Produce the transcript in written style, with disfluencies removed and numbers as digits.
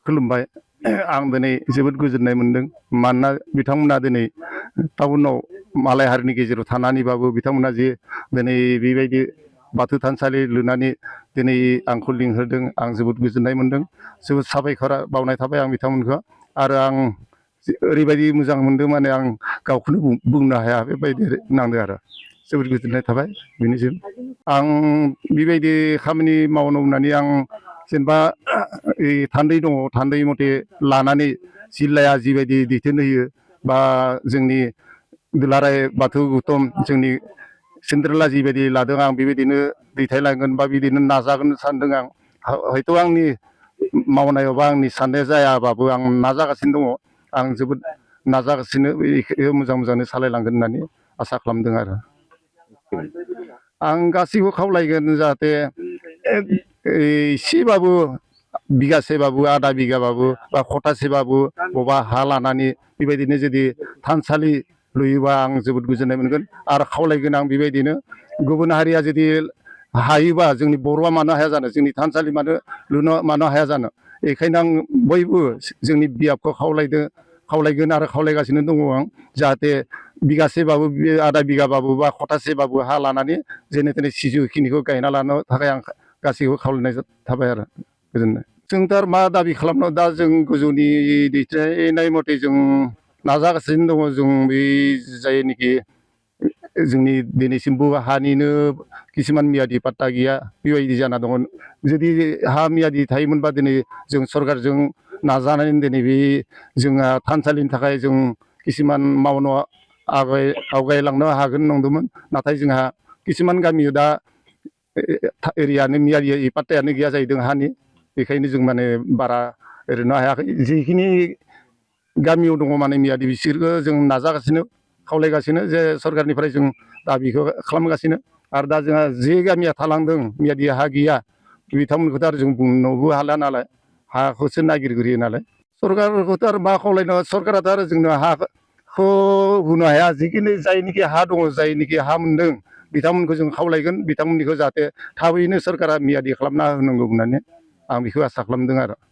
खुलुमबाय आं दिनै जोबोद गोजोननाय मोनदों मानोना बिथांमोना दिनै टाउनाव मालाय हारिनि गेजेराव थानानैबाबो बिथांमोना जे दिनै बेबायदि बाथौ थानसालि लुनानै दिनै आंखौ लिंहरदों आं जोबोद गोजोननाय मोनदों जोबोद साबायखर बावनाय थाबाय आं बिथांमोनखौ आरो आं ओरैबायदि मोजां मोनदों माने आं गावखौनो बुंनो हाया बेबायदि नांदों आरो जोबोद गोजोननाय थाबाय बेनिसिम आं बेबायदि खामानि मावनो होननानै आं जेनेबा थान्दै दङ थान्दै मथे लानानै जिल्लाया जिबायदि दैथायन होयो बा जोंनि दुलाराय बाथौ गौतम जोंनि सेन्ट्रेला जिबायदि लादों आं बेबायदिनो दैथायलांगोन बा बिदिनो नाजागोन सानदों आं हयथ' आंनि मावनायाव बा आंनि साननाया जायाबाबो आं नाजागासिनो दङ आं जोबोद नाजागासिनो बेखौ मोजाङै सालायलांगोन होननानै आसा खालामदों आरो आं गासैबो खावलायगोन जाहाथे एसेबाबो बिगासेबाबो आधा बिगाबाबो बा खथासेबाबो बबेबा हा लानानै बेबायदिनो जुदि थानसालि लुयोबा आं जोबोद गोजोननाय मोनगोन आरो खावलायगोन आं बेबायदिनो गुबुन हारिया जुदि हायोबा जोंनि बर'आ मानो हाया जानो जोंनि थानसालि मानो हाया जानो बेखायनो आं बयबो जोंनि बियाबखौ खावलायगोन आरो खावलायगासिनो दङ आं जाहाथे बिगासेबाबो आधा बिगाबाबो बा खथासेबाबो हा लानानै जेने थेने सिजौखिनिखौ गायना लानो थाखाय आं गासैखौबो खावलायनाय थाबाय आरो गोजोननाय जों दा मा दाबि खालामनो दा जों गोजौनि दैथायनाय मथे जों नाजागासिनो दङ जों बै जायनोखि जोंनि दिनैसिमबो हानिनो किसुमान मियादि पाट्टा गैया बेबायदि जाना दङ जुदि हा मियादि थायोमोनबा दिनै जों सरकारजों नाजानानै दिनै बे जोंहा थानसालिनि थाखाय जों किसुमान मावनो आवगायलांनो हागोन नंदोंमोन नाथाय जोंहा किसुमान गामियाव दा एरियानो मियादि पाट्टायानो गैया जाहैदों हानि बेखायनो जों माने बारा ओरैनो हायाखै जिखिनि गामियाव दङ माने मियादि बिसोरखौ जों नाजागासिनो खावलायगासिनो जे सरकारनिफ्राय जों दाबिखौ खालामगासिनो आरो दा जोंहा जे गामिया थालांदों मियादि हा गैया बिथांमोनखौथ' आरो जों बुंनोबो हाला नालाय हाखौसो नागिरग्रोयो नालाय सरकारखौथ' आरो मा खावलायनो सरकाराथ' आरो जोंनो हाखौ होनो हाया जिखिनि जायनिखि हा दङ जायनिखि हा मोनदों बिथांमोनखौ जों खावलायगोन बिथांमोननिखौ जाहाथे थाबैनो सरकारा मियादि खालामना होनांगौ होननानै आं बेखौ आसा खालामदों आरो